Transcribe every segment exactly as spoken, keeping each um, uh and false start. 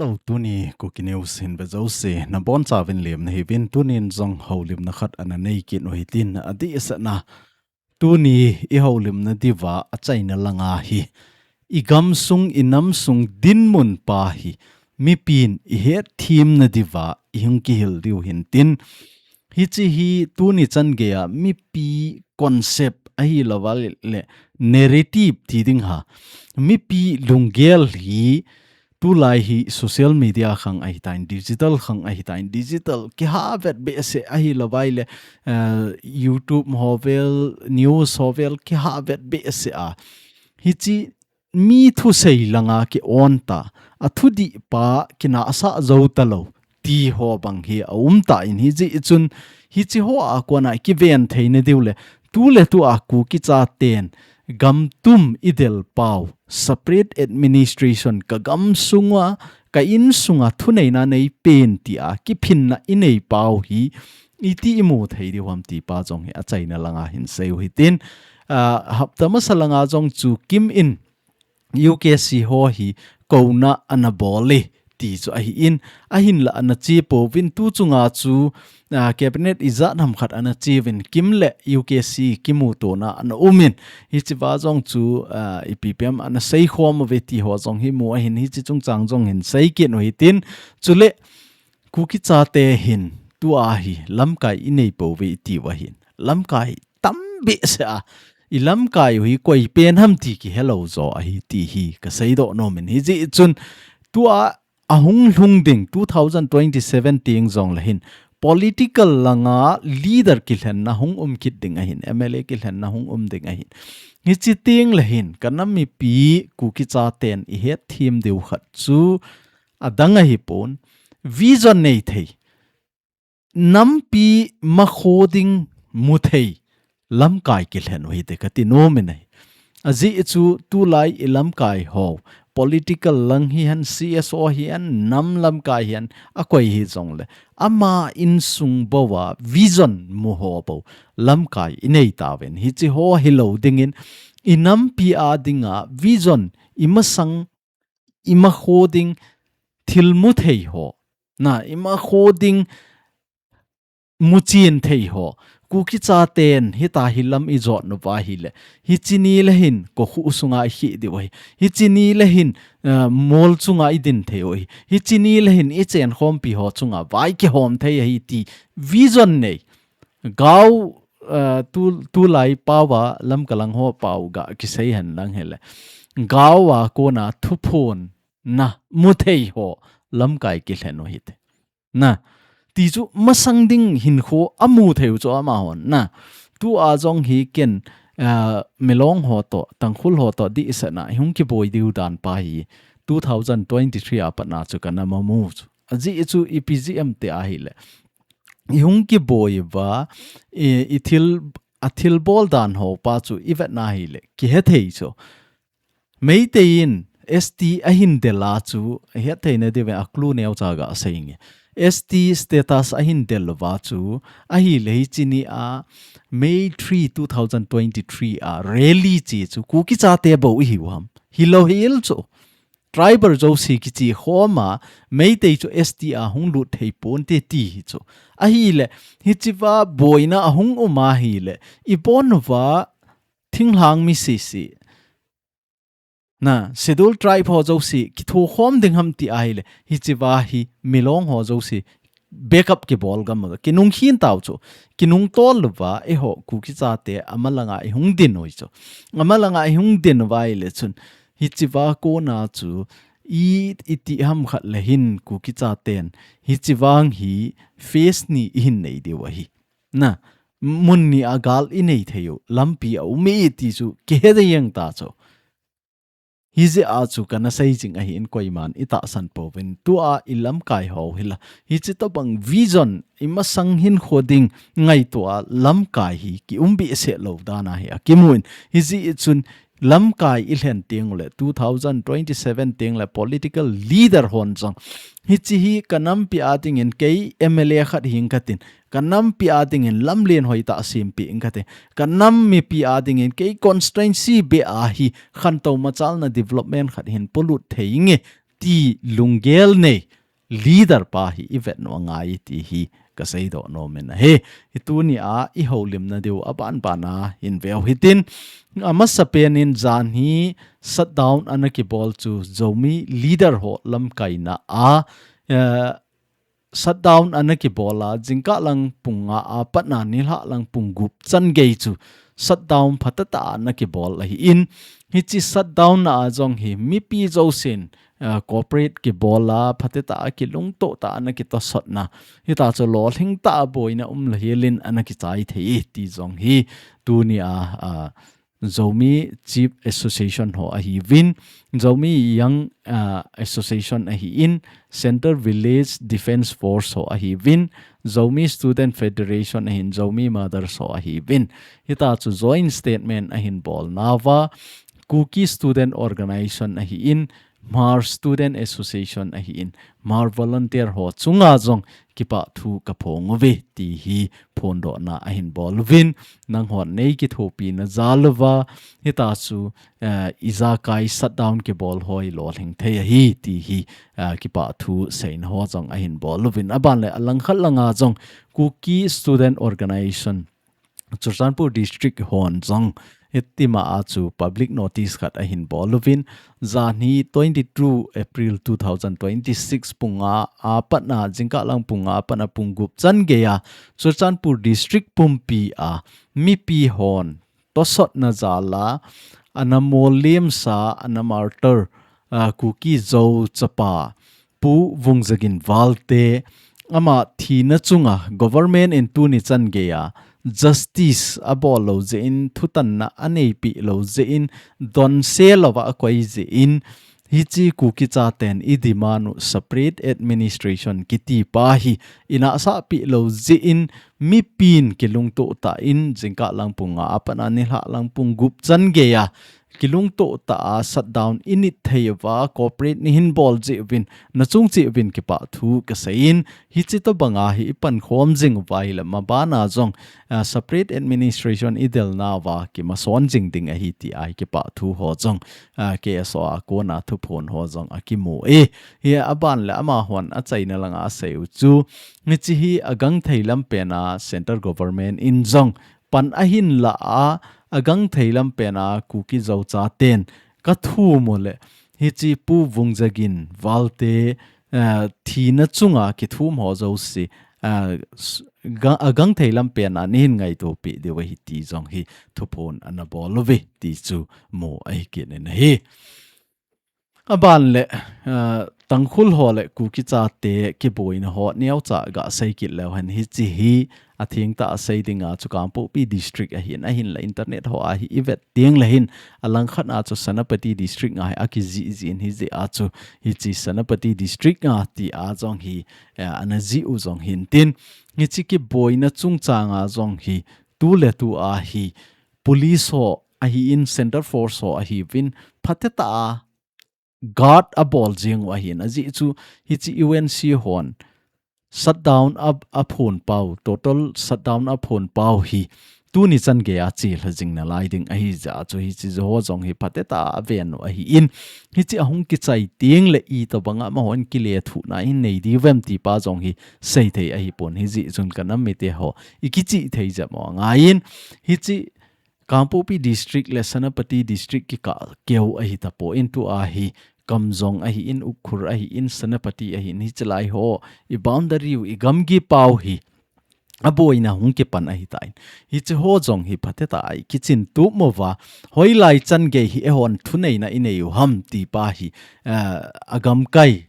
Tuni Kuki News hin ve jouse, nabonchauvin lemna hiuvin, tunin jong houlimna khat ana nei kit u hitin, adehsetna tuni i houlimna diuva achaina langa hi, i gamsung, i namsung dinmun pa hi, mipin i hetthem na diuva i hung kihil diu hintin, hiche hi tuni chan geiya mipi concept ahilouva le narrative ti ding ham, mipi lunggel hi, tulai hi social media khang ahitan, digital khang ahitan, digital kiha vet behseh ahilouva le, eh, YouTube ho vel, news ho vel kiha vet behseh a, hiche mi thusei langa ki-on ta, athudih pa kinahsah jou talou ti ho bang hi aum tan, hijeh chun hiche hoa kona kiven theina diu le, tuletua Kuki chaten gam tum i del pau, separate administration, ka gamsunga, ka insunga thuneina nei pen tia kiphinna i nei pau hi iti i mu thei diu ham ti pa jong hi achaina langa hin sei u hitin, ah, hapta masa langa jong chu Kim in U K C ho hi kouna ana bol e ti chu ahin, ahinla ana che pouvin, tu chunga chu, ah, cabinet ijat ham khat ana cheuvin, Kim le U K C kimutona ana umin, hichea jong chu, ah, ipi pi ham ana seikhom uve ti ho jong hi mu ahin, hiche chungchang jong hin sei kit u hitin, chule Kuki chate hin tua hi lamkai i nei pouve i tiu ahin, lamkai tam behseh a, i lamkai u hi koi pen ham ti kihelou jo ahi ti hi ka seidoh nomin, hijeh chun tua ahung lhung ding two thousand twenty-seven teng jong le hin political langa leader kilhenna hung um kit ding ahin, M L A kilhenna hung um ding ahin. Hiche teng le hin ka nam mipi Kuki chaten i hetthem diu khat chu adang ahipon, vision nei thei, nampi makho ding mu thei lamkai kilhen u hite kati nomin ahi. Ajeh chu tulai i lamkai ho, political lang hihen, C S O hihen, nam lamkai hihen, akoi hijong le, ama insung bou a vision mu ho bou lamkai i nei tauvin, hiche ho hilou dingin, i nampi a dinga vision, i masang, i makho ding thil mu thei ho, na, i makho ding muchen thei ho, Kuki chaten hitia hi lam i jot uva ahile, hiche ni le hin kokhuh sunga i khih diu ahi, hiche ni le hin, eh, mol chunga i din thei u ahi, hiche ni le hin i chenkhompi ho chunga vai kihom thei ahi ti vision nei. Gao, eh, tu, tulai pao a Lamka lang ho pao ga kisei hen lang hile, gao a kona thuphon na mu thei ho lamkai kilhen u hite. Na, ti chu masang ding hinkho amu thei u chu amahon. Na, tua jong hi ken, ah, Milong ho toh, Tangkhul ho toh dihsetna i hung kiboi diu dan pa hi two thousand twenty-three a pat na chu kana mu chu. Ajeh chu ipi jeh em tia ahile, i hung kiboi uva, i, i thil, a thilbol dan ho pa chu i vetna ahile, kihe thei chu. Meitei in S T ahin del a chu, het theina diuvin a clue neocha ga sei inge. S T status ahin del uva chu, ahile hiche ni a May three, two thousand twenty-three a rally che chu, Kuki chate bou i hiu ham. Hilou hel chu. Tribal jouse kiche khom a, Meitei chu S T a hung lut thei ponte ti hi chu. Ahile, hichea boina ahung um ahile, i bon uva thinglhang mi sese, na, Scheduled Tribe ho jouse kithokhom ding ham ti ahile, hichea hi Milong ho jouse backup kibol gam u, kinung khin tau chu, kinung tol uva, eiho Kuki chate amalanga i hung din u hi chu. Amalanga i hung din uva ahile chun, hichea kona chu, i, iti ham khat le hin Kuki chaten, hiche vang hi phase ni i hin nei diu ahi. Na, mun ni a gal i nei thei u, lampi aum e ti chu, kihe jeng ta chu. Hijeh a chu kana sei jing ahin koiman i tahsan pouvin tua i lamkai ho hi la. Hiche tobang vision i masang hinkho ding ngaito a lamkai hi kium behseh lou dan ahi akimun. Hijeh chun lamkai i lhen teng le two thousand twenty-seven teng le political leader hon jong. Hiche hi ka nampi a dingin kei M L A khat hing katin. Ka nampi a dingin lamlen hoitah sempeh ing kate. Ka nam mipi a dingin kei constituency beh a hi khantou machalna development khat hin polut thei inge ti lunggel nei leader pa hi i vet u angai ti hi ka seidoh nom in ahi. Hi tuni a i houlimna diu a banban a hin veu hitin, a masapen in janhi shutdown ana kibol chu Zomi leader ho lamkaina a, eh, shutdown ana kibol a, jingkah lang pung nga a patna nilhah lang pung gup chan gei chu shutdown phatetah a ana kibol ahi in, hichi shutdown na a jong hi mipi jousen, ah, corporate kibol a, phatetah a kilungtoh tah a ana kitosotna, hita chu lolhing tah a boina um lou helin ana kichai thei e ti jong hi tuni a, ah, Zomi Chief Association ho ahiuvin, Zomi Young, ah, Association ahi in, Central Village Defence Force ho ahiuvin, Zomi Student Federation ahin, Zomi Mothers ho ahiuvin. Hita chu joint statement ahin bol nauva, Kuki Student Organization ahi in, Hmar Student Association ahi in, Hmar volunteer ho chunga jong kipah thu ka phong uve ti hi phondohna ahin bol uvin, nanghon nei kithopina jal uva, hita chu, eh, ijakai shutdown kibol ho hi lolhing thei ahi ti hi, eh, kipah thu seina ho jong ahin bol uvin. A ban le a langkhat langa jong Kuki Student Organization Churachandpur District hon jong hitima a chu public notice khat ahin bol uvin, janhi twenty-two April two thousand twenty-six pung nga a patna, jingkah lang pung nga a patna pung gup chan gei a Churachandpur District pumpi a mipi hon tosotna jal a ana molem sa, ana martyr, ah, Kuki Zo chapa Pu Vungzagin Valte, ama thina chunga government in tuni chan gei a justice abol lou jeh in, thutanna aneipeh lou jeh in, donse louva akoi jeh in, hichi Kuki chaten i demand u separate administration kiti pa hi i nahsah peh lou jeh in, mipin kilungtoh tah in, jingkah lang pung nga a patna nilhah lang pung gup chan gei a kilungtoh tah a shutdown i nit thei uva, corporate nei hin bol jeh uvin, nachung cheh uvin kipah thu ka sei in, hichi tobang a hi i pankhom jing uva ahile maban a jong, ah, separate administration i del nauva kimason jing ding ahi ti a hi kipah thu ho jong, ah, K S O a kona thuphon ho jong akimu e. Hi a ban le amahon achaina langa asei u chu, hichi hi agangthei lampen a central government in jong pan ahin la a, agangthei lampen a Kuki Zo chaten ka thum u le, hichi Pu Vungzagin Valte, eh, thina chunga kithum ho jouse, eh, s-, ga-, agangthei lampen a nei hin ngaito peh diu ahi ti jong hi thuphon ana bol uve ti chu mu ahi kit in ahi. A ban le, ah, Tangkhul ho le Kuki chate kiboina ho neocha ga sei kit leu hen, hichi hi atheng tah a sei ding a chu Kangpokpi District ahin, ahin la internet ho a hi i vet teng le hin, a langkhat a chu Senapati District a hi akijih jih in, hijeh a chu hichi Senapati District a ti a jong hi, eh, ana jih u jong hin tin, hichi kiboina chungchang a jong hi tu le tu a hi police ho ahi in, central force ho ahiuvin, phatetah a guard abol jing u ahin, ajeh chu hichi U N C hon shutdown a, aphon pau, total shutdown aphon pau hi tuni chan gei a chelha jing nalai ding ahi jeh a chu hichi ho jong hi phatetah a aven u ahi in, hichi ahung kichai teng le itobang a amahon kilethuhna in nei diu vem ti pa jong hi seithei ahi pon, hijeh chun ka nam mite ho i kichih thei jep u angai in, hichi Kangpokpi District le Senapati District kikah keu ahi tapon, tu a hi Kamjong ahi in, Ukhrul ahi in, Senapati ahi in, hichi lai ho i boundary u, i gamgi pau hi aboina hung kipan ahi tan. Hichi ho jong hi phatetah a i kichin tup uva, hoilai chan gei hi eihon thuneina i nei u ham ti pa hi, eh, agamkai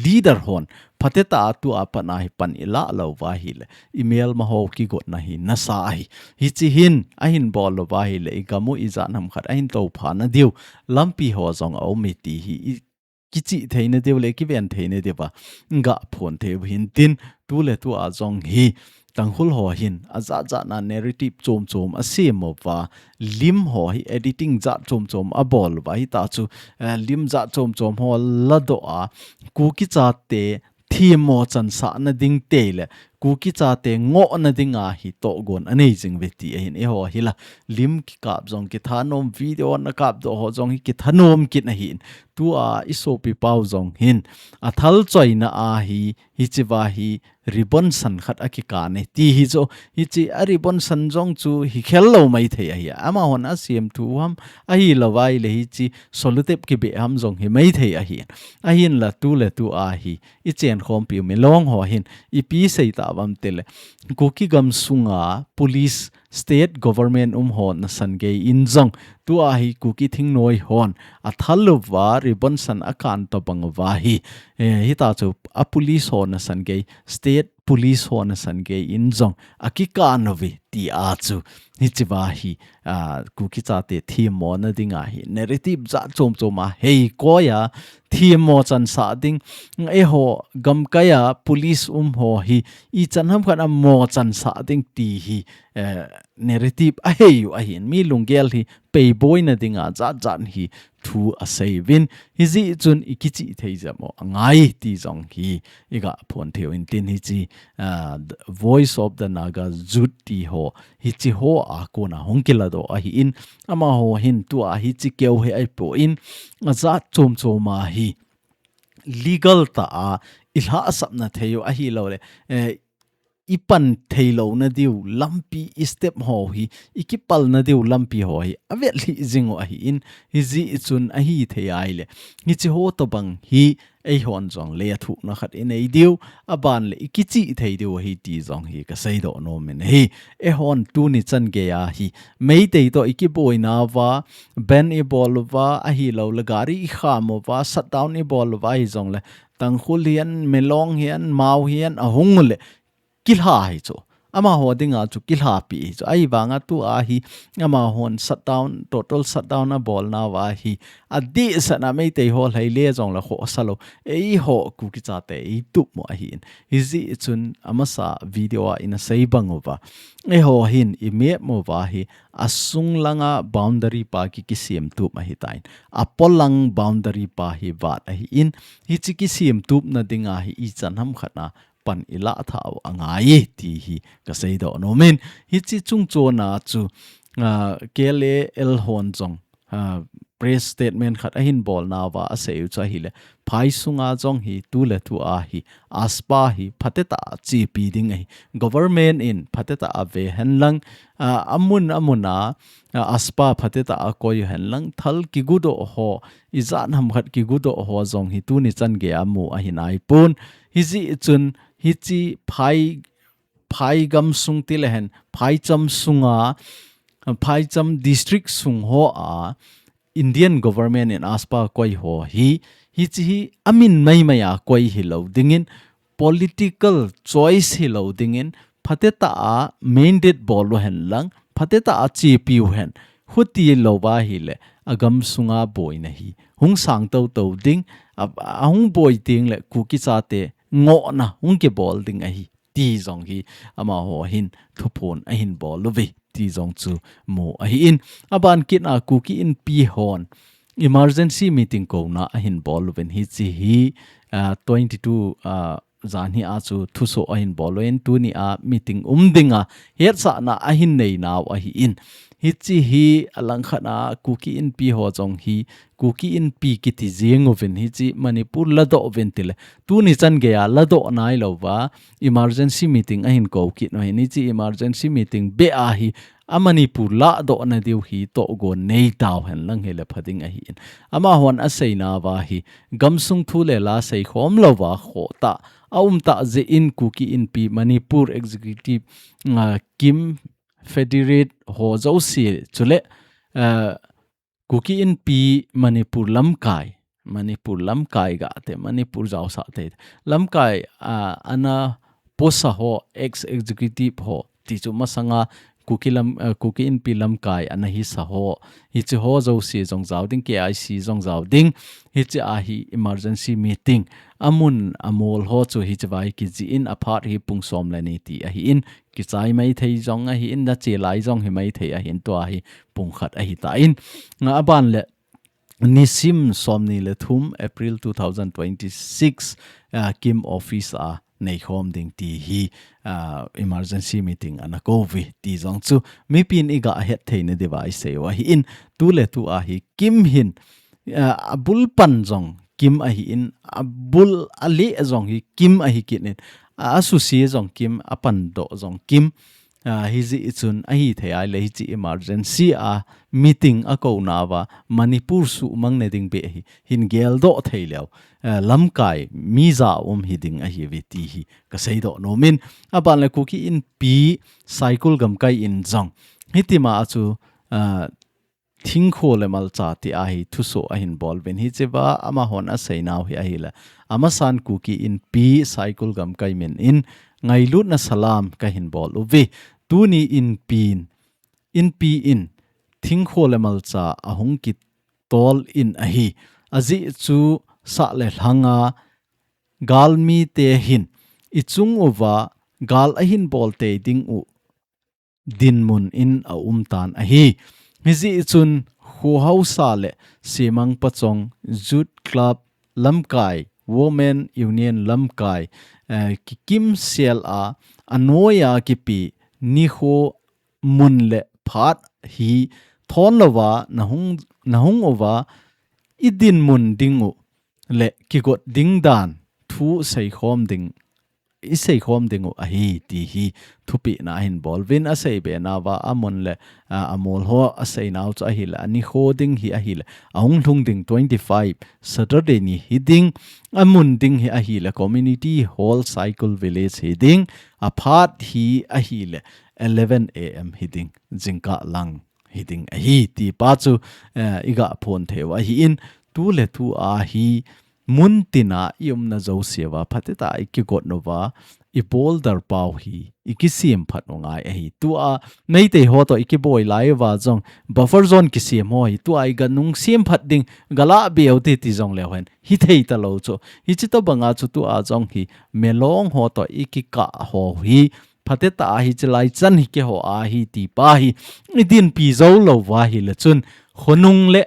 leader hon phatetah a tu a pat a hi pan i lah lou uva ahile, i melma ho kigotna hi nasa ahi. Hichi hin ahin bol lou uva ahile, i gam u ijat ham khat ahin toupha na diu lampi ho jong aum e ti hi i kichih theina diu le kiven theina diu va ga phon thei u hin tin, tu le tu a jong hi Tangkhul ho hin ajat jat na narrative chom chom asem uva, lim ho hi editing jat chom chom abol uva, hita chu, eh, lim jat chom chom ho ladoh a, Kuki chate themmo chansahna ding te le Kuki chate ngohna dinga hi tohgon anei jing uve ti ahin, eiho hi la lim kikap jong kithanom, video nakap doh ho jong hi kithanom kit ahin. Tua i sopi pau jong hin athal choina a hi, hichea hi ribbon san khat akikan e ti hi chu, hiche a ribbon san jong chu hi khel lou maithei ahi. Amahon asem thu ham ahilou vai le hiche sellotape kibe ham jong hi maithei ahi. Ahinla tuletu a hi i chenkhompiu milong ho hin ipi sei tauvam tile, Kuki gamsunga police, state government um ho nasan gei in jong, tua hi Kuki thingnoi hon athal uva ribbon san akan tobang uva hi, eh, hita chu a police ho nasan gei, state police ho nasan gei in jong akikan uve ti a chu, hichea hi, ah, Kuki chate themmo na dinga hi narrative jat chom chom a hei koi a themmo chansah ding, eiho gamkai a police um ho hi ichan ham khat a mo chansah ding ti hi, eh, narrative ahei u ahin, mi lunggel hi peiboina dinga jat jat hi thu asei uvin, hijeh chun i kichih thei jep u angai ti jong hi i ga phon thei u intin, hiche, ah, Voice of the Naga Youth ti ho, hiche ho a kona hung kiladoh ahin, amaho hin tua hiche keu hi ahipon, ajat chom chom a hi legal tah a i lhahsamna thei u ahilou le, eh, i pan thei louna diu lampi, i step ho hi, i kipalna diu lampi ho hi avet lhih jing u ahin, hijeh chun ahithei ahile, hiche ho tobang hi eihon jong lethuhna khat i nei diu, aban le i kichih thei diu ahi ti jong hi ka seidoh nom in ahi. Eihon tuni chan gei a hi Meitei toh i kiboina uva, ban i bol uva, ahilou le gari i kham uva, shutdown i bol uva hijong le, Tangkhul hihen, Milong hihen, Mao hihen ahung u le, kilha hi chu. Amaho dinga chu kilhapi hi chu. Ahivanga tua hi, amahon shutdown, total shutdown abolna uva hi, adehset a Meitei ho lhai le jong le khohsa lou, eiho Kuki chate i tup mo ahin. Hijeh chun amasa video a ina sei bang uva, eiho hin i map mo uva hi, asung langa boundary pa ki, kisem tup ahitan, apolang boundary pa hi vat ahin, hiche kisem tupna dinga hi ichan ham khat a pan i lah thau angai e ti hi ka seidoh nom in, hiche chungchon a chu, ah, K L A L hon jong, ah, press statement khat ahin bolna uva asei u chu ahile, phai sunga jong hi tuletu a hi AFSPA hi phatetah a chepi ding ahi. Government in phatetah a ve hen lang, ah, amun amun a, ah, AFSPA phatetah a koi u hen lang, thal kigudoh ho, ijat ham khat kigudoh ho jong hi tuni chan gei a mu ahi naipon. Hijeh chun hiche phai, phai gamsung ti le hen, phaicham sunga, phaicham district sung ho a Indian government in AFSPA koi ho hi, hiche hi amin maimai a koi hilou dingin, political choice hilou dingin, phatetah a mandate bol u hen lang, phatetah a chepi u hen, huti lou va ahile, agamsunga boina hi hung sang toto ding, a, ahung boi ding le Kuki chate ngohna hung kibol ding ahi ti jong hi amaho hin thuphon ahin bol uve ti jong chu mu ahin. Aban kit a Kuki Inpi hon emergency meeting kouna ahin bol uvin, hiche hi, ah, twenty-two, ah, jan hi a chu thuso ahin bol uvin, tuni a meeting um dinga hetsahna ahin nei nau ahin. Hiche hi alangkhat a Kuki Inpi ho jong hi Kuki Inpi kiti jing uvin, hiche Manipur ladoh uvin tile, tuni chan gei a ladoh nailou va, emergency meeting ahin kou kit u ahin, hiche emergency meeting beh a hi a Manipur ladohna diu hi tohgon nei tau hen lang hile pha ding ahin. Amahon aseina uva hi, gamsung thu le la seikhom lou va khohtah a um tah jeh in Kuki Inpi, Manipur Executive, ah, KIM, Federate ho jouse chule, ah, Kuki Inpi Manipur lamkai, Manipur lamkai gah te, Manipur jaosah te, lamkai, ah, ana post a ho, ex executive ho, ti chu masanga Kuki lam, ah, Kuki Inpi lamkai ana hisa ho, hiche ho jouse jong jao ding, K I C jong jao ding, hiche a hi emergency meeting, amun amol ho chu hiche vai kijih in, aphat hi pung som le ni ti ahin, kichai maithei jong ahin, nache lai jong hi maithei ahin, tua hi pung khat ahitan. Nga aban le, nisim somni le thum, April two thousand twenty-six, ah, KIM office a neikhom ding ti hi, ah, emergency meeting ana kou uve ti jong chu mipin iga het theina diuva isei u ahin, tuletu a hi KIM hin, ah, abul pan jong KIM ahin, abul ale jong hi KIM ahi kit in, a, asuse jong KIM, apandoh jong KIM, ah, hijeh chun ahithei a ahile hiche emergency a meeting akouna uva Manipur suhmang na ding beh hi hin geldoh thei leu, ah, lamkai mi ja um hiding ahiuve ti hi kaseidoh nom in, aban le Kuki Inpi Saikul gamkai in jong hitima a chu, ah, Thingkho le Malcha ti a hi thusoh ahin bol uvin, hichea amahon aseinau hi ahile, amasan Kuki Inpi Saikul gamkai min in ngailutna salam kahin bol uve. Tuni Inpin, Inpi in Thingkho le Malcha ahung kitol in ahi. Ajeh chu sah le lhanga galmite hin ichung uva gal ahin bol tei ding u dinmun in aum tan ahi. Hijeh chun kho haosa le semang pachong, Youth Club lamkai, Women Union lamkai, eh, kikimsel a, anoiya kipe nikho mun le phat hi thon louva nahung, nahung uva idinmun ding u le kigot ding dan thu seikhom ding, iseikhom ding u ahi ti hi thupehna ahin bol uvin, aseibe nauva amun le, a, amol ho aseinau chu ahile, anikho ding hi ahile, ahung lhung ding twenty-five Saturday ni hiding, amun ding hi ahile Community Hall Saikul Village hiding, aphat hi ahile eleven A M hiding, jingkah lang hiding ahi ti pa chu, eh, iga phon thei u ahin, tuletu a hi mun tina iumna jousea phatecha ikigot nauva, ibol darpau hi ikisem phat u ngai ahi. Tua Meitei ho toh ikiboi lai uva jong buffer zone kisem ho hi tua iga nung sem phat ding, galah be u hite ti jong leu hen hithei talou chu. Hiche tobanga chu tua jong hi Milong ho toh ikikah ho hi phatecha hiche lai chan hi keiho a hi ti pa hi idinpi jou louva ahile chun khonung le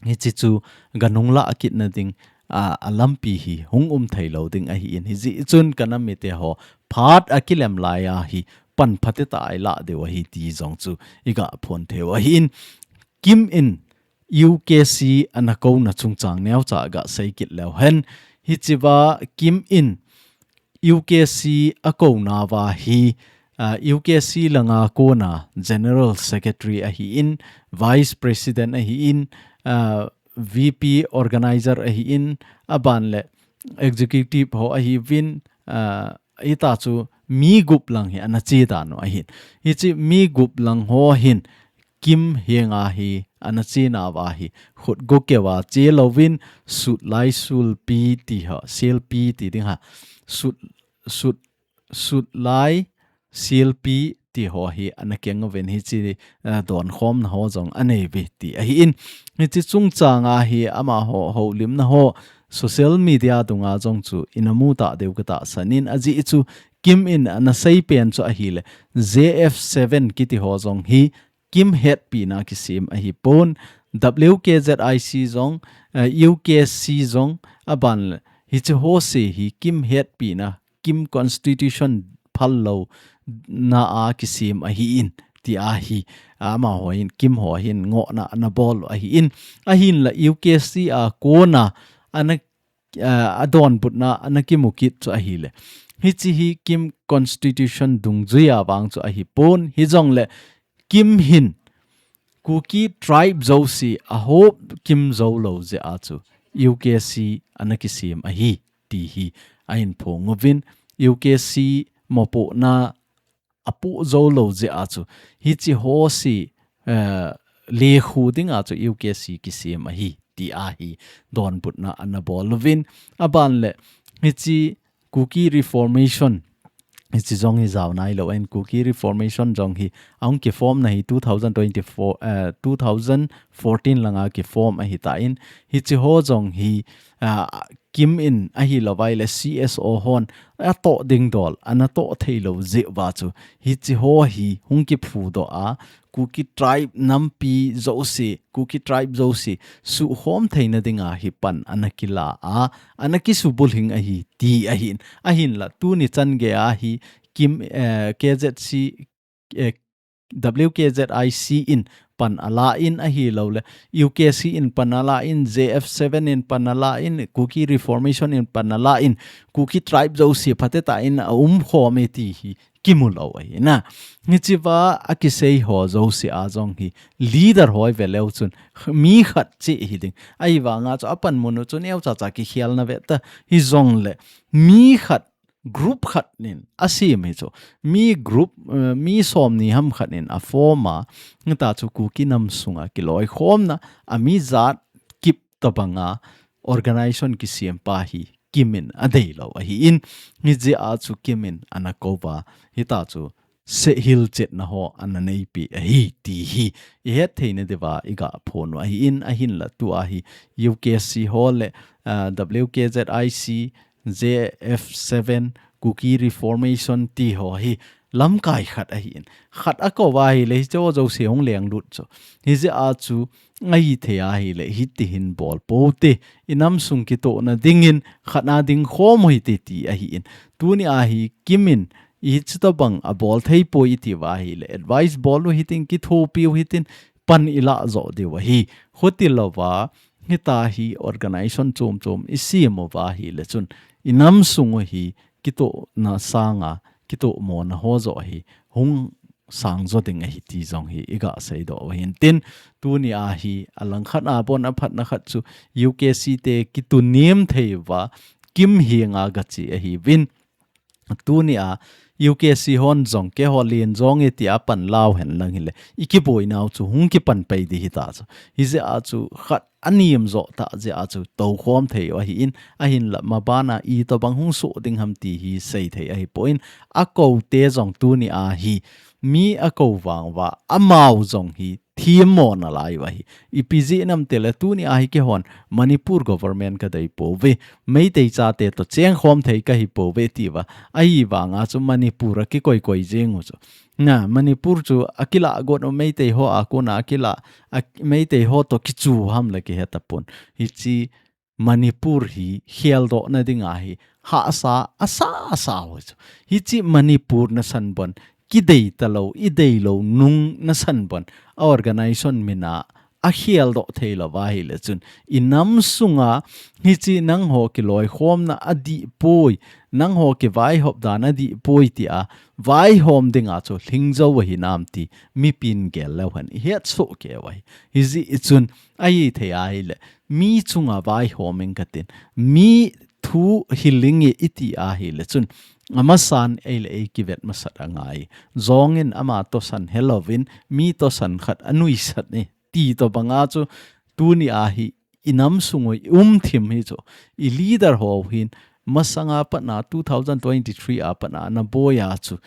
hiche chu ganung lah akitna ding, a, alampi hi hung um thei lou ding ahin, hijeh chun kanam mite ho phat akilem laiya hi pan phatecha ilah diu ahi ti jong chu iga phon thei u ahin, KIM in U K C ana kouna chungchang neocha gasei kit leu hen, hichea KIM in U K C akouna uva hi, a, U K C langa kona General Secretary ahin, Vice President ahin, a, V P Organizer ahin, aban le Executive ho ahiuvin, a, hita chu mi gup lang hi ana che dan u ahin. Hiche mi gup lang ho hin KIM henga hi ana chenau va hi, khut gokeu a che louvin, sut lai sulpi ti ho, silpi ti ding ha, sut, sut, sut lai silpi ti ho hi ana keng uvin, hiche, eh, donkhomna ho jong anei uve ti ahin. Hiche chungchang a hi amaho houlimna ho social media dunga jong chu ina mu ta diu katahsan in, ajeh chu KIM in ana seipen chu ahile, J F seven kiti ho jong hi KIM hetpina kisem ahipon, W K Z I C jong, eh, U K C jong, aban le, hiche ho se hi KIM hetpina, KIM Constitution phal louna a kisem ahin, ti ahi, amaho hin, KIM ho hin, ngohna ana bol ahin, ahinla U K C a kona, ana, eh, adonbutna, ana kimu kit chu ahile. Hiche hi KIM Constitution dungjuiya vang chu ahipon, hijongle, KIM hin Kuki tribe jouse ahop kim jou lou jeh a chu U K C ana kisem ahi ti hi ahin phong uvin, U K C mopohna apoh jou lou jeh a chu hiche ho se, eh, lekhu dinga chu U K C kisem ahi ti ahi donbutna ana bol uvin, aban le hiche Kuki Reformation, hiche jong hi jao nailou in, Kuki Reformation jong hi ahung kiform na hi two thousand twenty-four, eh, two thousand fourteen langa kiform ahitan, hiche ho jong hi, ah, Kim in ahilouva ahile C S O hon atoh ding dol, anatoh theilou jeh uva chu, hiche ho hi hung kiphudoh a, Kuki tribe nampi jouse, Kuki tribe jouse, suhkhom theina dinga hi pan anakila a, anakisubulhing ahi ti ahin, ahinla tuni chan geiya hi Kim, eh, K Z C, eh, W K Z I C in pan ala in ahilouleh, U K C in pan ala in, J F seven in pan ala in, Kuki Reformation in pan ala in, Kuki tribe jouse phatecha in aumkhom e ti hi kimu lou ahi na. Hichea akisei ho jouse a jong hi leader ho ive leu chun mi khat cheh hiding. Ahivanga chu apanmun u chu neocha cha kikhelna ve ta hijongleh mi khat group khat in asem hi chu. Mi group, eh, mi somni ham khat in aform a, hita chu Kuki nam sunga kiloikhomna, ami jat kip tobanga organization kisem pa hi Kim in adeilou ahin, hijeh a chu Kim in anakouva, hita chu sehilchetna ho ananeipi ahi ti hi ihet theina diuva igaphon u ahin, ahinla tua hi U K C ho le, ah, W K Z I C, J F seven, Kuki Reformation ti ho hi lamkai khat ahin. Khat akouva ahile hiche ho jouse hung lenglut chu. Hijeh a chu ahithei ahile hiti hin bol pou te. Inam sung kitohna dingin khat a dingkhom u hite ti ahin. Tunia hi Kim in hiche tobang abol theipoi itiuva ahile advice bol u hitin, kithopiu hitin, pan ilah joh diu ahi. Hitilouva, hita hi organization chom chom isem uva ahile chun, inam sung u hi kitohna sanga, kitohmona ho joh hi hung sang jo ding ahi ti jong hi igasei doh u hintin, tunia hi alangkhat a bon aphatna khat chu U K C te kitunem thei uva Kim henga gache ahiuvin. Tunia U K C hon jong keiho len jong e tia pan lau henlang hile, ikiboinau chu hung kipan pai ding hita chu. Hijeh a chu khat anem joh tah jeh a chu toukhom thei u ahin, ahinla mabana itobang hung soh ding ham ti hi seithei ahipon, akoute jong tunia hi mi akou vang uva, amau jong hi themmo nalai u ahi. Ipi jeh ham itile tunia hi keihon Manipur government kadei pouve, Meitei chate toh chengkhom thei kahi pouve tiuva. Ahivanga chu Manipur akikoi koi jeng u chu. Na, Manipur chu akilah got u Meitei ho a kona akilah, a, Meitei ho toh kichu ham le kihetapon. Hiche Manipur hi kheldohna dinga hi hahsa asa asa u chu. Hiche Manipur nasan bon, kidei talou, ideilou nung nasan bon, a organization mina akheldoh theilouva ahile chun, inam sunga hiche nangho kiloikhomna adih poi, nangho kivaihop dan adih poi tia vaihom dinga chu lhing jou ahinam ti mipin gel leu hen ihet soh kei u ahi. Hijeh chun ahithei ahile, mi chunga vaihom inge katin, mi thu hiling e iti ahile chun, amasan eile ei kivet masat angai. Jong in ama tohsan helouvin, mi tohsan khat anuisat e ti tobanga chu, tunia hi inam sung u ium thim hi chu, i leader ho hin, masanga patna two thousand twenty-three a patna naboi a chu,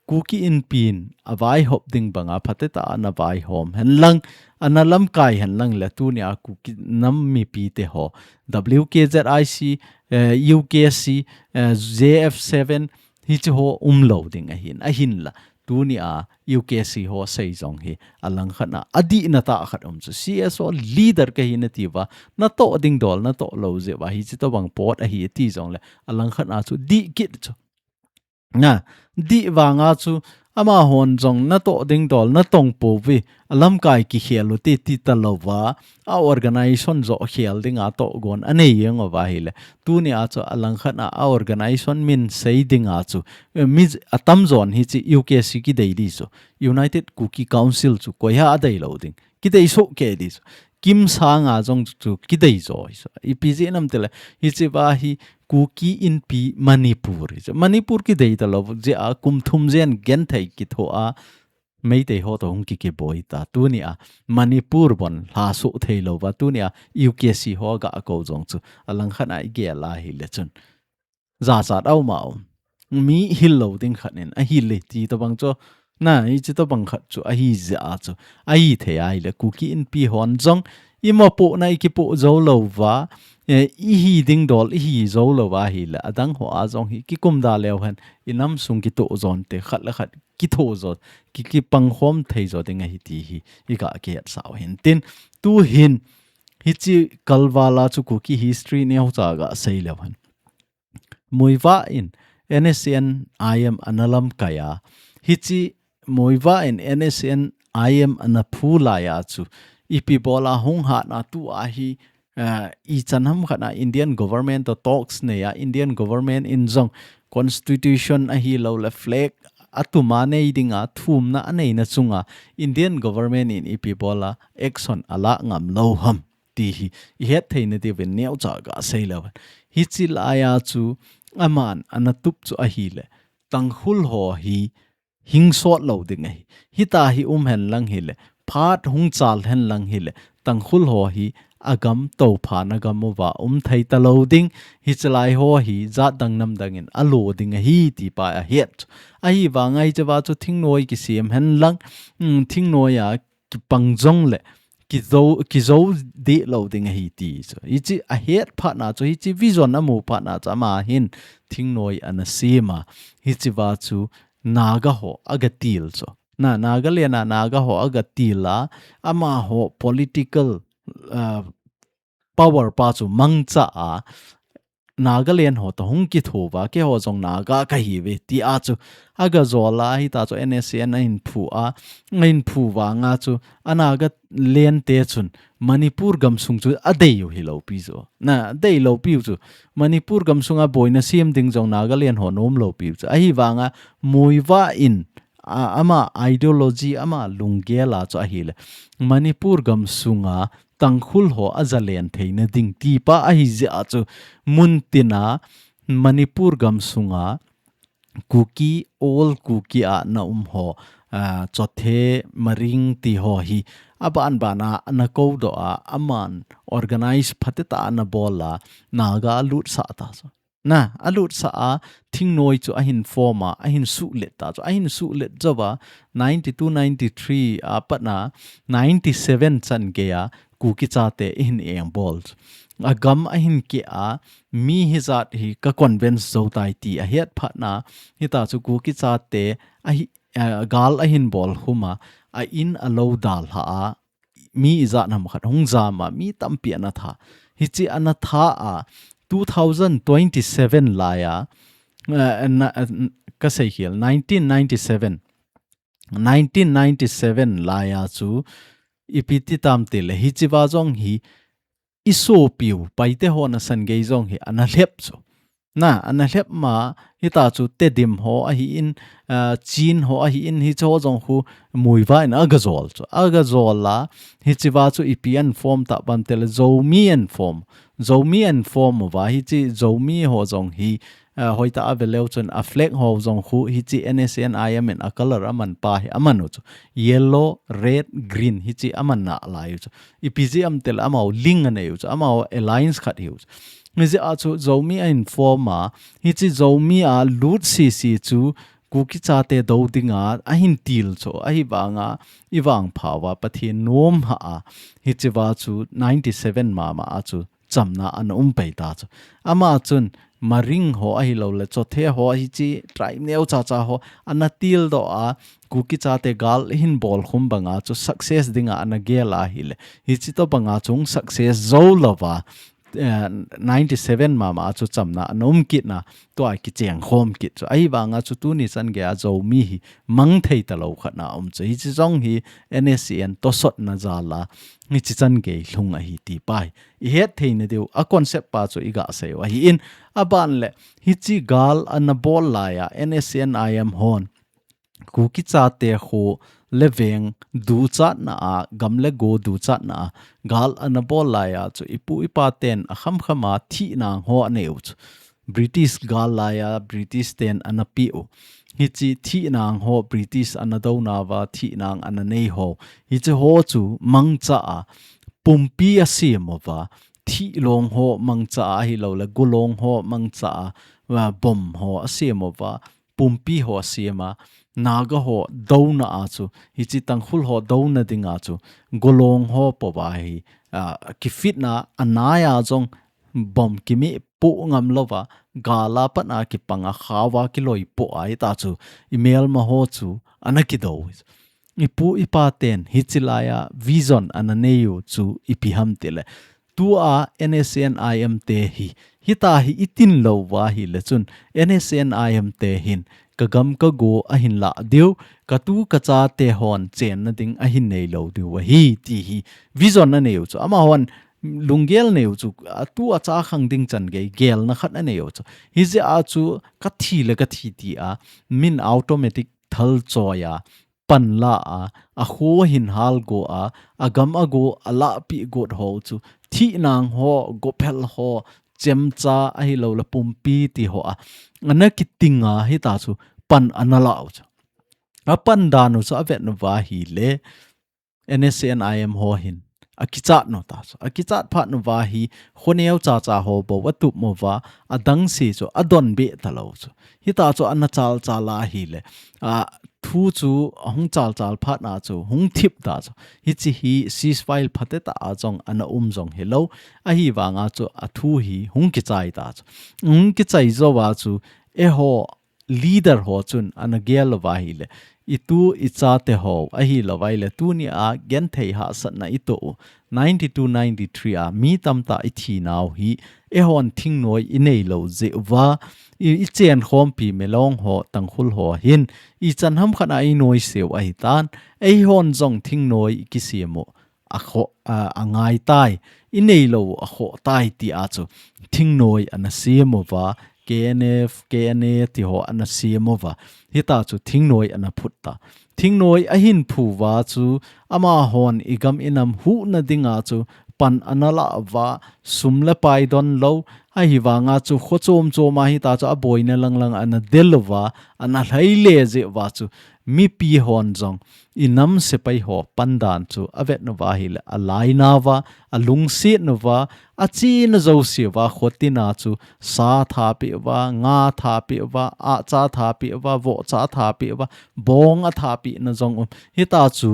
Kuki Inpi in avaihop ding banga phatecha a navaihom henlang, analamkai henlang le tunia Kuki nam mipite ho, W K Z I C, eh, U K C, eh, J F seven, hiche ho umlou ding ahin, ahinla. Tunia U K C ho sei jong hi alangkhat a adihna tah khat um chu, C S O leader kahina tiuva, natoh ding dol natoh lou jeh uva hiche tobang pot ahi ti jongle, alangkhat a chu dih kit chu. Na, dih vanga chu amahon jong natoh ding dol natong pouve, alamkai kikhel u te ti talouva, a organization joh khel dinga tohgon anei jeng uva ahile, tunia chu alangkhat a, a organization min sei dinga chu, eh, mi atamjon hiche U K C kidei ding chu, United Kuki Council chu koiham adeilou ding, kidei soh kei ding chu, Kim sanga jong chu kidei jo hi chu. Ipi jeh ham itile, hichea hi Kuki Inpi Manipur hi chu. Manipur kidei talou jeh a kum thum jen genthei kithoa Meitei ho toh hung kikiboi ta. Tunia Manipur bon lhasoh theilouva, tunia U K C ho gakou jong chu, alangkhat a igel ahile chun, jachat aum aum. Mi hil lou ding khat in ahile ti tobang chu, na, hiche tobang khat chu ahi jeh a chu, ahithei ahile Kuki Inpi hon jong Imopohna ikipoh jou louva, eh, ihi ding dol ihi jou louva ahile, adang ho a jong hi kikum da leu hen, inam sung kitoh jon te, khat le khat kithoh jo, ki, kipangkhom thei jo ding ahi ti hi, iga kihetsah u hin tin. Tu hin, hiche kalval a chu Kuki history neocha ga sei leu hen. Muivah in N S C N I M ana lamkai a, hiche Muivah in N S C N I M ana phu lai a chu, ipi bol a hung hatna tu a hi, eh, ichan ham khat a Indian government to talks nei a, Indian government in jong constitution ahilou le flag atum a nei dinga thumna aneina chunga Indian government in ipi bol a action ala ngam lou ham ti hi ihet theina diuvin neocha ga sei leu hen. Hiche lai a chu aman ana tup chu ahile, Tangkhul ho hi hing sot lou ding ahi. Hita hi um hen lang hile, phat hung chal hen lang hile, Tangkhul ho hi agam tophana gam uva um thei talou ding, hiche lai ho hi jat dang nam dang in alo ding ahi ti pa ahet. Ahivanga hiche va chu thingnoi kisem hen lang, um, thingnoi a kipang jong le, kijou, kijou deh lou ding ahi ti chu. Hiche ahet phat na chu, hiche vision amu phat na chu, ama hin thingnoi ana sem a. Hiche va chu Naga ho aga til chu. Na, Nagaland a Naga ho aga til a, amaho political, uh, power pa chu mangcha a, Nagaland ho to hung kitho uva, keiho jong Naga kahiuve, ti a chu aga jol a, hita chu N S C N a ahin phu a, ahin phu vanga chu, a Nagaland te chun Manipur gamsung chu adei u hilou pi chu. Na, adei lou piu chu. Manipur gamsunga boina sem ding jong Nagaland ho nom lou piu chu. Ahivanga Muivah in, a, ama ideology, ama lunggel a chu ahile, Manipur gamsunga Tangkhul ho ajalen theina ding ti pa ahi jeh a chu, mun tina Manipur gamsunga Kuki, all Kuki a na um ho, a, Chothe, Maring ti ho hi, aban ban a ana kou doh a, aman organize phatecha ana bol a, Naga alutsah ta chu. Na, alutsah a, thingnoi chu ahin form a, ahin suhlet ta chu, ahin suhlet jou a, ninety-two ninety-three a pat na, ninety-seven chan gei a, Kuki chate ahin engbol chu. Agam ahin keh a, mi hijat hi ka convince jou tai ti ahet phat na, hita chu Kuki chate ahi, eh, gal ahin bol khum a, a in alou dalha a, mi ijat ham khat hung jam a, mi tampi ana tha. Hiche ana tha a, two thousand twenty-seven lai a, eh, na, eh, ka sei khel, nineteen ninety-seven. Nineteen ninety-seven lai a chu, ipi ti tam tile, hiche va jong hi, isopiu, Paite ho nasan gei jong hi, ana lhep chu. Na, ana lhep ma, hita chu Tedim ho ahin, ah, Chin ho ahin, hiche ho jong khu Muivah in aga jol chu. Aga jol a, hiche va chu ipi ana form ta ham tile, Zomi ana form. Zomi ana form uva, hiche Zomi ho jong hi, ah, hoitah a veleu chun a flag ho jong khu, hiche N S C N I M in a color aman pa hi, aman u chu. Yellow, red, green, hiche aman nalai u chu. Ipi jeh ham tile amaho link anei u chu, amaho alliance khat hiu chu. Hijeh a chu Zomi ana form a, hiche Zomi a lut sisi chu Kuki chate dou dinga ahin til chu, ahivanga ivangpha uva Pathen nom ha a, hiche va chu ninety-seven mama a chu chamna ana um pai ta chu. Ama chun Maring ho ahilou le, Chothe ho hiche tribe neocha cha ho ana til doh a, Kuki chate gal ahin bol khum banga chu success dinga ana gel ahile, hiche tobanga chu success jou louva, eh, ninety-seven mama a chu chamna ana um kit na, tua kicheng khom kit chu. Ahivanga chu tuni chan gei a Zomi hi mang thei talou khat na um chu. Hiche jong hi N S C N tosotna jal a, hiche chan gei lhung ahi ti pa hi ihet theina diu, a concept pa chu iga sei u ahin, aban le, hiche gal ana bol lai a, N S C N I M hon, Kuki chate khu le veng duchatna a, gam le go duchatna a, gal ana bol lai a chu ipu ipa ten akham kham a thih nang ho anei u chu. British gal lai a British ten ana pe u. Hiche thih nang ho British ana dona uva thih nang ana nei ho. Hiche ho chu mangcha a pumpi asem uva. Thih long ho mangcha a ahilou le, go long ho mangcha a, a, bomb ho asem uva. Pumpi ho asem a, Naga ho dona a chu, hiche Tangkhul ho dona dinga chu, go long ho pouva hi, a, kifitna a nai a jong bom kimi pu ngam lova, gala pat a kipang a khawa kiloi pu a hita chu i melma ho chu ana kido. I pu i pa ten hichi lai a vision ana nei u chu ipi ham tile, tua N S C N I M te hi, hita hi i tin lo va hi le chun, N S C N I M te hin, ka gam ka go a hin la diu, ka tu ka cha te hon chenna ding a hin nei lo diu ahi, ti hi vision a nei u chu. Ama hon lunggel nei u chu, a tu a cha khang ding chan gei, gelna khat a nei u chu. Hi zia chu ka thi le ka thi ti a, min automatic thal choi a, pan la a, a kho hin hal go a, a gam a go a la pi got ho chu, thi nang ho, go phel ho, chemcha a hi lo la pumpi ti ho a, ana kiting a hita chu, pan ana la u chu. A pan dan u chu a vet nu va hi le, N S C N I M ho hin a kichat nu ta chu. A kichat phat nu va hi, khoneu cha cha ho bo a tup mo va, a dang si chu, a don be ta lo chu. Hita chu ana chal chal a hi le, a, thu chu a hung chal chal phat na chu, hung thip ta chu. Hichi hi ceasefire phate ta a jong ana um jong hi lo. A hi vang a chu, a thu hi hung kichai ta chu. Hung kichai zo va chu, e ho, leader ho chun ana gel lo va hi le, i tu i cha te ho a hi lo va hi le, tu ni a genthei hahsatna i to u, ninety two, ninety three a mi tam ta i thi nau hi, e hon thingnoi i nei lo ze u va, i, i chen khompi Milong ho, Tangkhul ho hin, i chan ham khat a i noi seu a hi tan, e hon jong thingnoi i kisiam u, a kho, a, a ngai tai, i nei lo a kho tai ti a chu, thingnoi ana siam u va, K N F, K N A ti ho ana siam u va, hita chu thingnoi ana phut ta. Thingnoi a hin phu va chu, ama hon i gam i nam huhna ding a chu, pan ana la va, sum le pai don lo, a hi vang a chu, kho chom chom a hita chu, a boina lang lang ana del u va, ana hlai le ze va chu, mipi hon jong, i nam sepai ho pan dan chu a vet nu va hi le, a lai na va, a lungset nu va, a chi na zo si va, kho ti na chu sa tha pi va, nga tha pi va, a cha tha pi va, vo cha tha pi va, bong a tha pi na jong um. Hita chu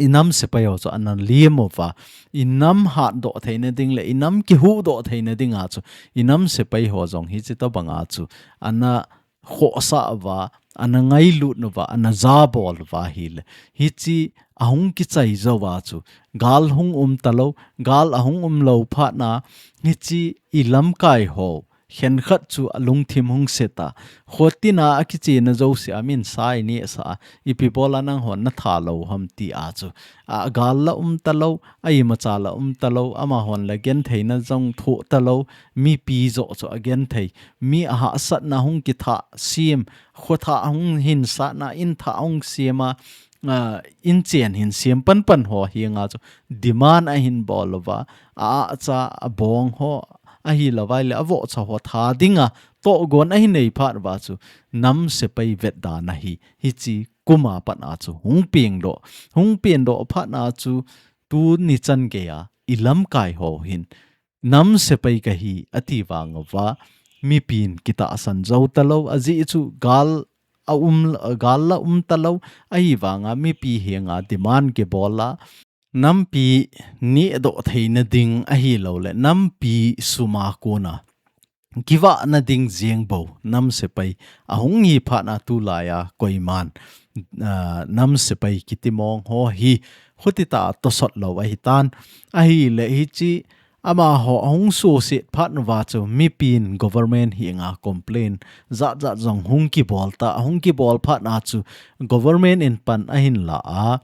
i nam sepai ho chu ana liam u va, i nam hat doh thei na ding le, i nam kihuh doh thei na ding a chu, i nam sepai ho jong hichi to bang a chu, ana khohsah va, ana ngailut nu va, ana jabol va hi le. Hichi a hung kichai zo va chu, gal hung um ta lo, gal a hung um lo phat na, hichi i lamkai ho, khen khat chu a lungthim hung se ta. Kho ti na a kichi na zo si a min sai ni sa a, i pi bol a nang hon na tha lo ham ti a chu. A gal la um ta lo, a i ma cha la um ta lo, ama hon la genthei na jong thu ta lo, mipi zo chu a genthei. Mi a hahsat na hung kitha sim, kho tha hung hin sa na in tha hung sim a, a, in chen hin sim pan pan ho hi nga chu demand a hin bol lo va, a, a cha a bong ho a hi lo va le a vo cha ho tha ding a to gon a hin nei phat va chu nam sepai vet dan a hi, hichi kum a pat a chu hung piang do, hung piang do phat na chu tu ni chan gei a i lamkai ho hin nam sepai ka hi a ti vang va, mipin kitahsan zo ta lo, a zi chu gal a um, gal la um ta lo, a hi vang a mipi hi nga demand ke bol la, nampi ni do thei na ding a hi lo le, nampi sum a kona kiva na ding ziang bo, nam sepai a hung hi phat na tu lai a koi man, a, nam sepai kiti mong ho hi, khuti ta to sot lo a hi tan, a hi le hichi, ama ho a hung su sit phat nu va chu mipin government hi nga complain zat zat zong hung kibol ta, hung kibol phat na chu government in pan a hin la a,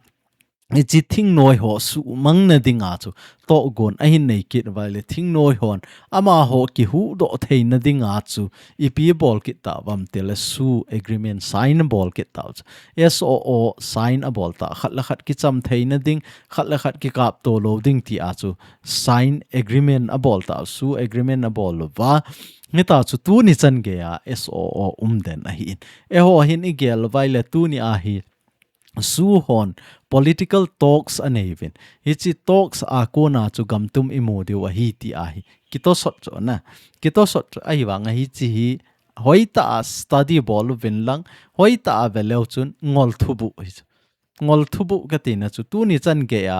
hichi thingnoi ho su mang na ding a chu to gon a hin nei kit va le thingnoi hon ama ho kihuh do thei na ding a chu ipi bol kit ta vam te le su agreement sign bol kit ta chu S O O sign a bol ta, khat le khat kicham thei na ding, khat le khat kikap to lo ding ti a chu sign agreement a bol ta, su agreement a bol lo va. Hita chu tu ni chan gei a S O O um den a hi in. E ho hin i gel vai le tu ni a hi su hon political talks a nei vin. Hichi talks a kona chu gamtum i mu diu a hi ti a hi. Kito sot chu na. Kito sot chu a hi vang a hichi hi hoi ta a study bol vin lang, hoi ta a ve leu chun ngol thubu hi chu. Ngol thubu ka ti na chu tu ni chan gei a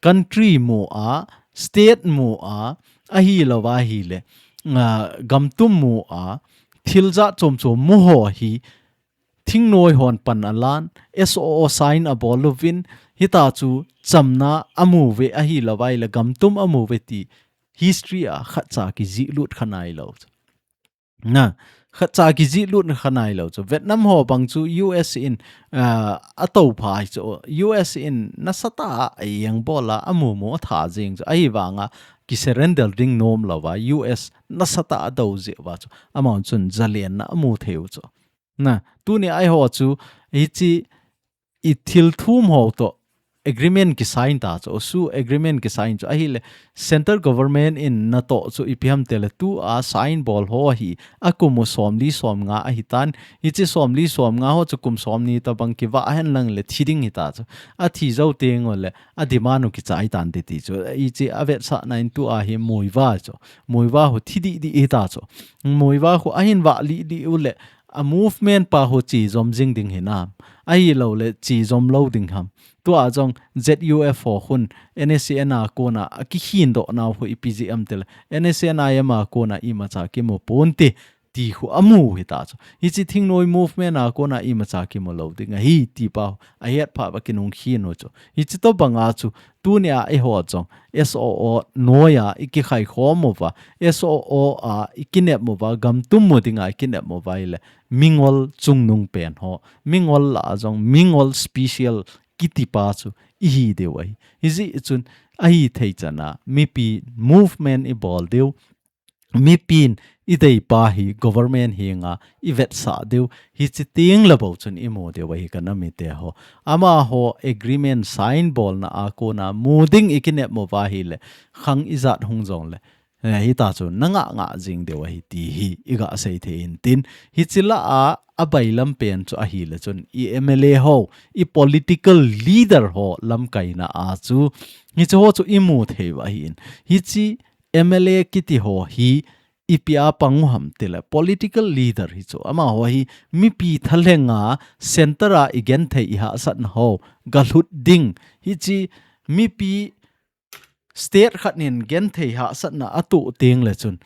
country mu a, state mu a, ahilouva ahile, ah, gamtum mu a, thil jat chom chom mu ho hi, thingnoi hon pan alan, S O O sign abol uvin, hitachu chamna amu uve ahilouva ahile gamtum amu uve ti history a khatcha kijih lut kha nailou chu. Na, khatcha kijih lut kha nailou chu. Vietnam ho bang chu U S in, ah, atou pha hi chu. U S in nasatah a aeng bol a, amu mu atha jing chu. Ahivanga kisurrender ding nom louva, U S nasatah a adou jeh uva chu. Amahon chun jalenna amu thei u chu. Na, tuni a eiho chu, hiche i thil thum ho toh agreement kisign ta chu, Oshu agreement kisign chu. Ahile, central government in natoh chu ipi ham tile tua sign bol ho hi, akum u somli somnga ahitan, hiche somli somnga ho chu kum somni tabang kivah hen lang le thi ding hita chu. Athi jou teng ule, ademand u kichai tan ti ti chu. Hiche avetsahna in tua hi Muivah chu. Muivah ho thi dih dih hita chu. Muivah ho ahin vah lih lih ule, a movement pa ho che jom jing ding hinam. Ahilouleh che jom lou ding ham. Tua jong Z U F ho khun N S C N a kona akikhin doh nau ho ipi jeh ham tile. N S C N I M a kona imacha kimu ponte ti ho amu hita chu. Hiche thingnoi movement a kona imacha kimu lou ding ahi ti pa ho ahet pha ba kinung khin u chu. Hiche tobang a chu tuni a eiho jong S O O noi a ikikhai khom uva, S O O a ikinep uva, gamtum mu ding a ikinep uva ahile, mingol chungnung pen ho, mingol lah a jong, mingol special kiti pa chu ihi diu ahi. Hijeh chun ahithei chan a, mipi movement ibol diu, mipin idei pa hi government henga ivetsah diu, hiche teng le bou chun imu diu ahi ka nam mite ho. Amaho agreement sign bolna a kona mu ding ikinep uva ahile, khang ijat hung jongle, eh, hita chu nangah ngah jing diu ahi ti hi iga sei thei intin, hiche lah a, abailam pen chu ahile chun i M L A ho, i political leader ho lamkaina a chu, hiche ho chu imu thei u ahin. Hiche M L A kiti ho hi ipi a pang u ham tile political leader hi chu. Amaho hi mipi thalhenga center a igenthei ihahsatna ho galhut ding. Hiche mipi state khat in genthei hahsatna atoh teng le chun,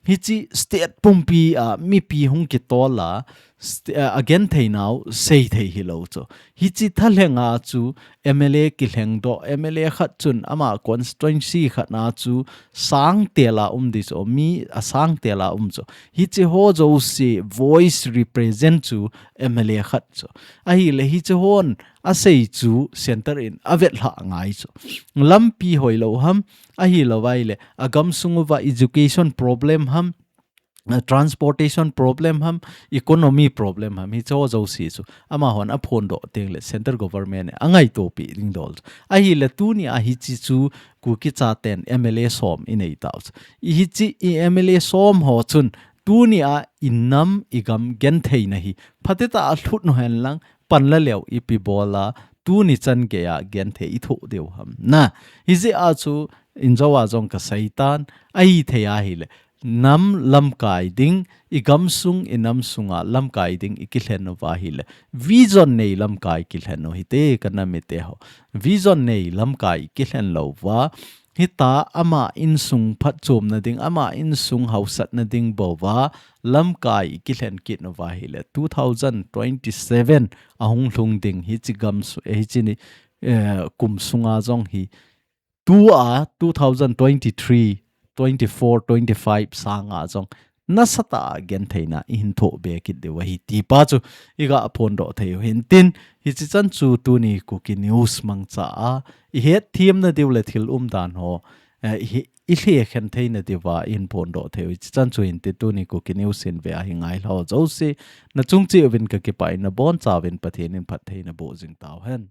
hiche state pumpi a mipi hung kitol a, st-, a, agenthei nau sei thei hilou chu. Hiche thalhenga chu M L A kilheng doh, M L A khat chun ama constituency khat na chu sangtel a um ding chu, mi asangtel a um chu. Hiche ho jouse voice represent chu M L A khat chu. Ahile hiche hon asei chu center in avetlhah ngai chu. Lampi hoilou ham, ahilouva ahile, agamsung uva education problem ham, a transportation problem ham, economy problem ham, hiche ho jouse chu amahon aphondoh teng le central government in angaitopi ding dol chu. Ahile tuni a hiche chu Kuki chaten M L A som inei tau chu. I hiche i M L A som ho chun tuni a i nam i gam gentheina hi phatecha a lhut u hen lang, pan la leu ipi bol a, tuni chan gei a genthei ithoh diu ham. Na, hijeh a chu injo a jong kasei tan, ahithei ahile, nam lamkai ding, i gamsung, i namsunga lamkai ding ikilhen uva ahile, vision nei lamkai kilhen u hite ka nam mite ho. Vision nei lamkai kilhen lou uva, hita ama insung phatchomna ding, ama insung hausatna ding bou va, lamkai ikilhen kit uva ahile, two thousand twenty-seven ahung lhung ding hiche gamsu-, eh, hiche ni, eh, kum sunga jong hi, tua two thousand twenty-three, twenty-four, twenty-five sanga jong nasatah a gentheina ihin thoh be kit diu ahi ti pa chu iga phondoh thei u hintin, hiche chan chu tuni Kuki News mangcha a ihet themna diu le thil umdan ho, eh, i, ilhekhen theina diuva ihin phondoh thei u. Hiche chan chu hintin, tuni Kuki News in ve a hi ngailhah jouse, nachung cheh uvin kakipah in, nabonchauvin Pathen in phattheina boh jing tauhen.